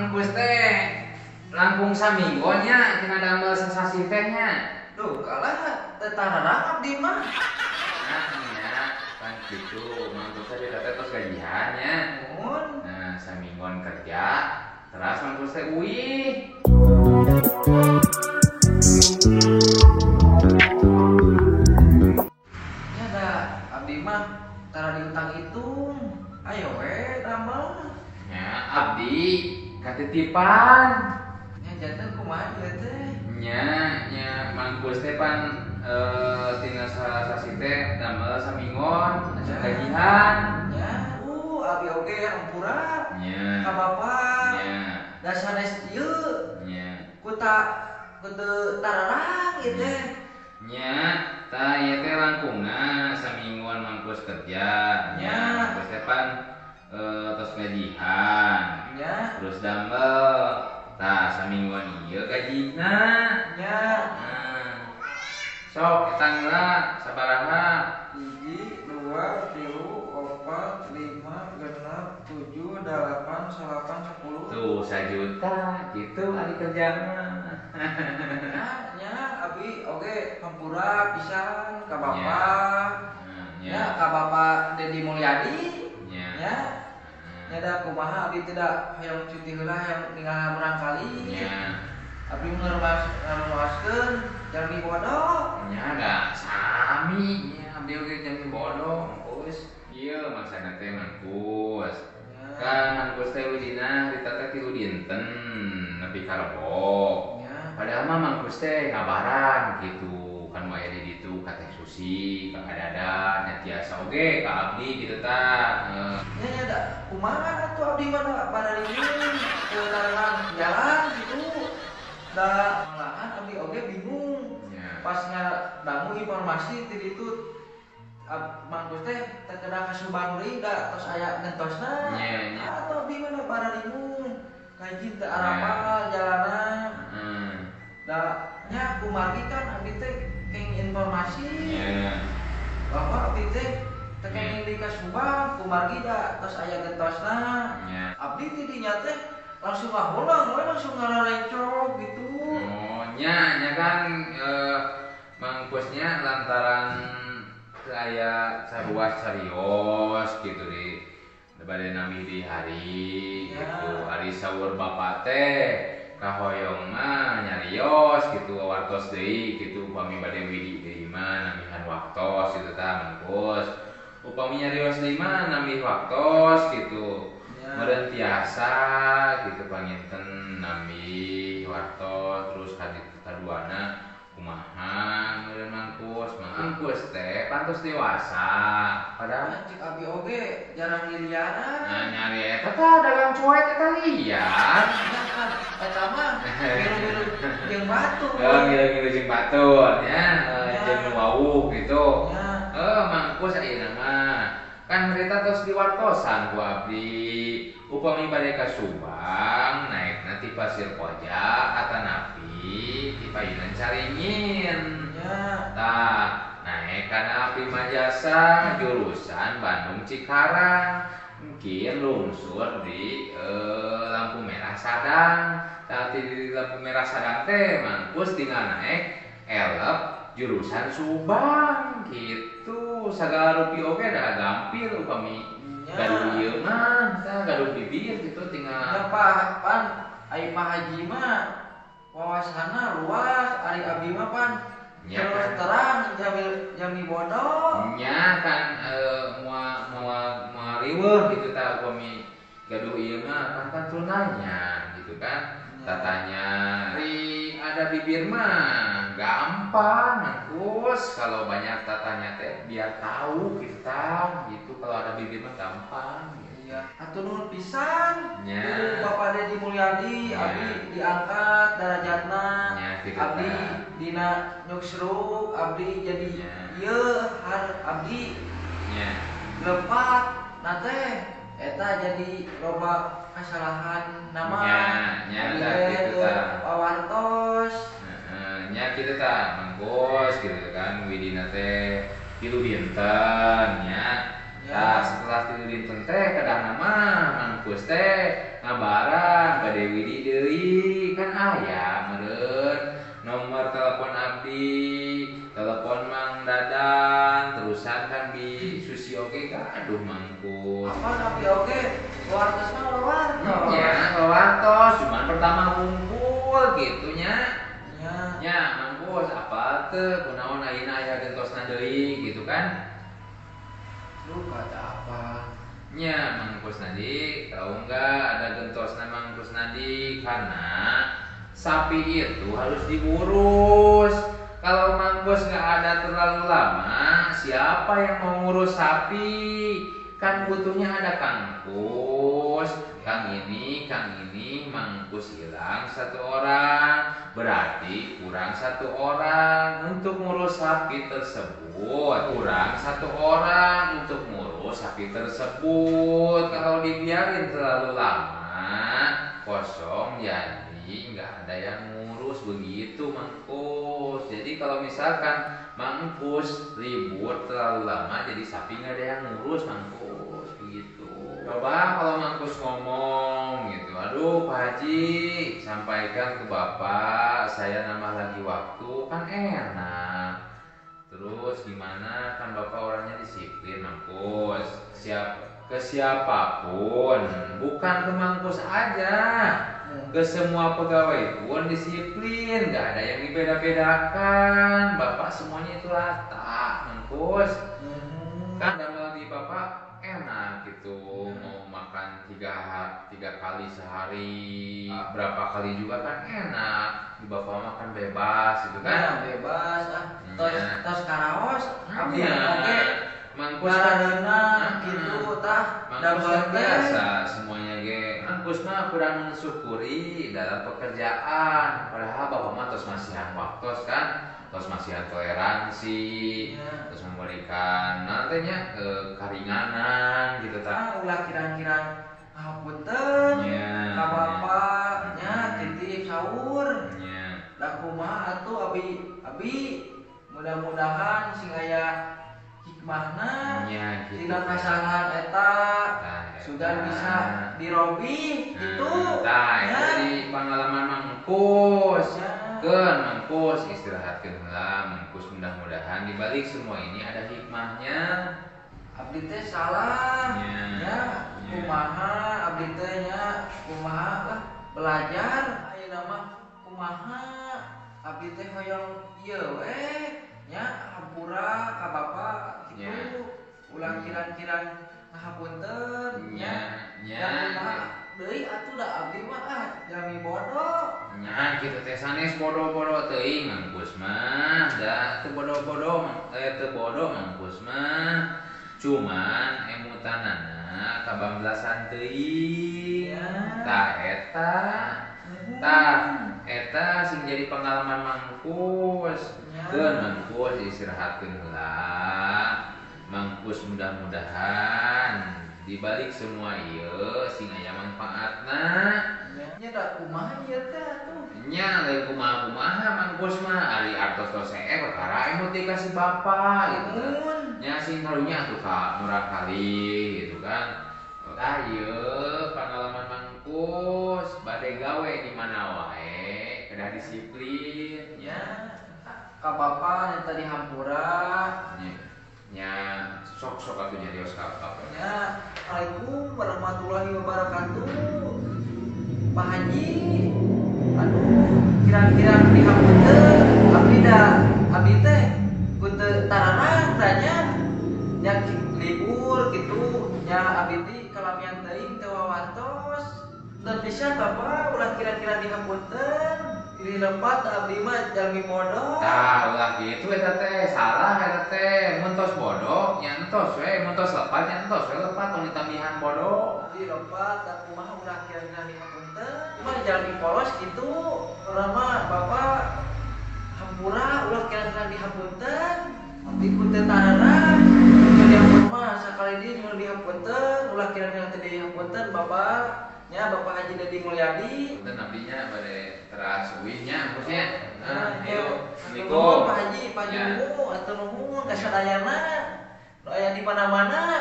Mangkus teh langkung saminggon nya tina damel sasasi teh nya. Duh, kalah teh tararang abdi mah. Nah, nya kan kitu Mangkus teh teh tos gajihan nya. Muhun. Nah, saminggon kerja teras Mangkus teh uih. Nya da abdi mah tara diutang hitung. Ayo we damel. Nya abdi katitipan. Nya janten kumaha ieu teh? Nya nya Mangkus teh pan tina sasasi teh damel saminggon acan gajihan. Nya, abdi oge hampura. Nya. Ka bapak. Nya. Da sanes ieu. Nya. Kuta kudu tararang ieu teh. Nya, tah ieu teh langkungna samingguan Mangkus kerja. Nya, Mangkus teh pan tos gajihan. Nya. Terus damel tah samingguan ieu gajina. Nya. Nah. Sok eta heula sabaraha? 1, 2, 3, 4, 5, 6, 7, 8, 9, 10. Tuh 1 juta gitu ari kerja mah. Nya, nya abi oge hampura pisan ka bapak. Nya. Nya ka Bapak Dedi Mulyadi. Nya. Nya. Nya da kumaha abdi tidak hoyong cuti heula hoyong ninggal murangkali. Nya. Abdi ngarumaskeun jalmi bodoh. Nya da sami nya abdi oge jalmi bodoh Mangkus. Ieu maksana teh Mangkus. Nya. Kan Mangkus teh ujina harita teh 3 dinten nepi ka Rebo. Nya. Padahal mah Mangkus teh ngabaran gitu kan aya di ditu ka Teh Susi, ka Dadan, nya tiasa oge ka abdi gitu tah. Nya nya da kumaha atuh abdi mah da bararingung teu tararang jalan gitu. Da malahan abdi oge bingung. Nya. Pas ngadangu informasi ti ditu Mangkus teh teu kedah ka Subang deui da tos aya gentosna. Nya, nya. Atuh abdi mah da bararingung. Kahiji teu arapal jalanan. Heeh. Da nya kumargi kan abdi teh kenging informasi. Nya. Bahwa abdi teh teu kenging deui ka Subang kumargi da tos aya gentosna. Nya. Abdi ti dinya teh langsung ngaholang we langsung ngararencok gitu. Oh, nya nya kan Mangkusnya lantaran teu aya sarua carios gitu di bade nami di hari Ya. gitu. Ari saur bapak teh kahoyong mah nyarios gitu wartos deui gitu upami bade widi deui mah namihan waktos gitu tah Mangkus. Upami nyarios deui mah nambih waktos gitu. Ya. Meureun tiasa gitu panginten nambih waktos terus kaduana kumaha meureun Mangkus. Mangkus teh pantos dewasa padahal Cik abi oge jarang liliaran. nah, nyari eta tah dagang cuek eta liar. Nya kan eta mah ngilu-ngilu jeung batur. Oh, ngilu-ngilu jeung batur nya, Ya. jeung nu wawuh gitu. Nya. Mangkus ayeuna mah kan harita tos diwartosan ku abdi. Upami bade ka Subang naekna ti Pasir Koja atanapi ti Payunan Caringin. Nya. Tah, naek kana Primajasa jurusan Bandung Cikarang. Mungkin lungsur di lampu merah Sadang. Tah di lampu merah Sadang teh Mangkus tinggal naek elep jurusan Subang gitu. Sagala rupi oge da gampil upami Nya. gaduh ieu mah, tah gaduh bibir gitu tinggal. Nya pan ai Pak Haji mah wawasanna luas, ari abdi mah pan Nya terus kan. terang jami bodoh. Nya kan moal moal moal riweuh gitu tah upami gaduh ieu mah kan kan nanya gitu kan. Tatanya di ada bibir mah gampang Mangkus kalau banyak tatanya teh biar tahu kita gitu kalau ada bibir mah gampang gitu. Iya, atuh nuhun pisan. Nya. Ku Bapak Dedi Mulyadi Nya. abdi diangkat darajatna. Nya, gitu Abdi tah. dina nyuksruk, abdi jadi Nya. ieu har abdi Nya. lepat na teh eta jadi loba kasalahan nama. Nya, nya, Abdi tah, teh gitu teu tah. pawartos. Heeh, nya kitu tah Mangkus gitu kan widina teh 3 dinten nya. Nya. Ya. Nah, setelah 3 dinten teh kadang mah Mang Kus teh ngabaran ka Dewi di deui kan aya meureun nomor telepon abdi, telepon Mang Dadan, terusan kan di Susi oge gaduh Mang Kus. Apa abdi oge wartos mah wartos. Ya, wartos cuman pertama kumpul gitu nya. Ya. Nya Mang Kus apa teu kunaon ayeuna aya gentosna deui gitu kan? Lu kata apa? Nya Mang Kusnadi, tahu nggak ada gentosna Mang Kusnadi? Karena sapi itu harus diurus. Kalau Mang Kus nggak ada terlalu lama, siapa yang mau ngurus sapi? Kan butuhnya ada Kang Kus, Kang ini, Mang Kus hilang satu orang, berarti kurang satu orang untuk ngurus sapi tersebut. Kurang satu orang untuk ngurus sapi tersebut. Kalau dibiarin terlalu lama kosong, jadi nggak ada yang ngurus begitu Mang Kus. Jadi kalau misalkan Mang Kus libur terlalu lama, jadi sapi nggak ada yang ngurus Mang Kus begitu. Coba kalau Mang Kus ngomong gitu, aduh Pak Haji, sampaikan ke Bapak, saya nambah lagi waktu, kan enak. Terus gimana, kan Bapak orangnya disiplin Mang Kus. Siap ke siapapun, bukan ke Mang Kus aja, ke semua pegawai pun disiplin, nggak ada yang dibeda-bedakan. Bapak semuanya itu rata, Mang Kus. Kan damel di Bapak enak gitu, mau makan 3 kali sehari, berapa kali juga kan enak. Di Bapak makan bebas gitu kan? Ya, bebas ah. Tos karaos, abdi oge. Mang Kus kan gitu tah. Mang Kus kan biasa semuanya ge. Mang Kus mah kurang mensyukuri dalam pekerjaan. Padahal Bapak mah tos masihan waktu kan, tos masihan toleransi, ya. Terus memberikan nantinya keringanan gitu tah. Ulah kirang-kirang hapunten ya, ka Bapak nya titip sahur. Ya. Da kumaha atuh abi mudah-mudahan sing aya hikmahna ya, gitu. Tina kasalahan eta nah, sudah bisa dirobih gitu. Nah, ya. Itu jadi pengalaman Mang Kus. Ya. Keun Mang Kus istirahatkeun heula, Mang Kus mudah-mudahan di balik semua ini ada hikmahnya. Abdi teh salah. Ya. Ya, kumaha abdi teh nya, kumaha lah belajar ayeuna mah kumaha abdi teh hoyong ieu we nya hampura ka Bapak gitu. Ya. Ulah kirang-kirang ngahapunten nya. Nya kumaha deui atuh da abdi mah ah jalmi bodoh. Nya kitu teh sanes bodoh-bodoh teuing Mang Kus mah, da teu bodoh-bodoh teu bodoh Mang Kus mah. Cuman emutanana kabablasan teuing. Ya. Tah eta. Tah eta sing jadi pengalaman Mang Kus. Keun Mang Kus istirahatkeun heula. Mang Kus mudah-mudahan di balik semua ieu sing aya manfaatna. Nya da kumaha ieu teh atuh? Nya lain kumaha-kumaha Mang Kus mah ari artos tos hee perkara emut dikasih Bapak gitu. Nya sing karunya atuh ka murah kali gitu kan. Tah ieu pengalaman Mang Kus bade gawe di mana wae kedah disiplin nya. Ka Bapak nyata dihampura. Nya sok-sok atuh nyarios ka Bapak. Nya, Assalamualaikum warahmatullahi wabarakatuh. Pak Haji. Aduh, kirang-kirang dihapunten abdi da abdi teh kun teu tararang tanya nya libur gitu nya abdi teh kalamian teuing teu wawantos. Dan pisan Bapak ulah kirang-kirang dihapunten. Diri lepat abdi mah jalmi bodoh. Tah ulah kitu eta teh salah eta teh mun tos bodoh nya entos we, mun tos lepat nya entos we lepat tong ditambihan bodoh. Abdi lepat da kumaha ulah kirang-kirang dihapunten. Mah jalmi polos gitu. Urang mah Bapak hampura ulah kirang-kirang dihapunten. Abdi kun teu tararang. Nyuhun dihapunten mah sakali deui nyuhun dihapunten, ulah kirang-kirang teu dihapunten Bapak. Nya Bapak Haji Deddy Mulyadi. Punten abdinya bade teras uih nya maksudnya. Nah, ayo. Assalamualaikum Pak Haji, Pak Haji Mumu, atur nuhun ka sadayana. Nu aya di mana-mana.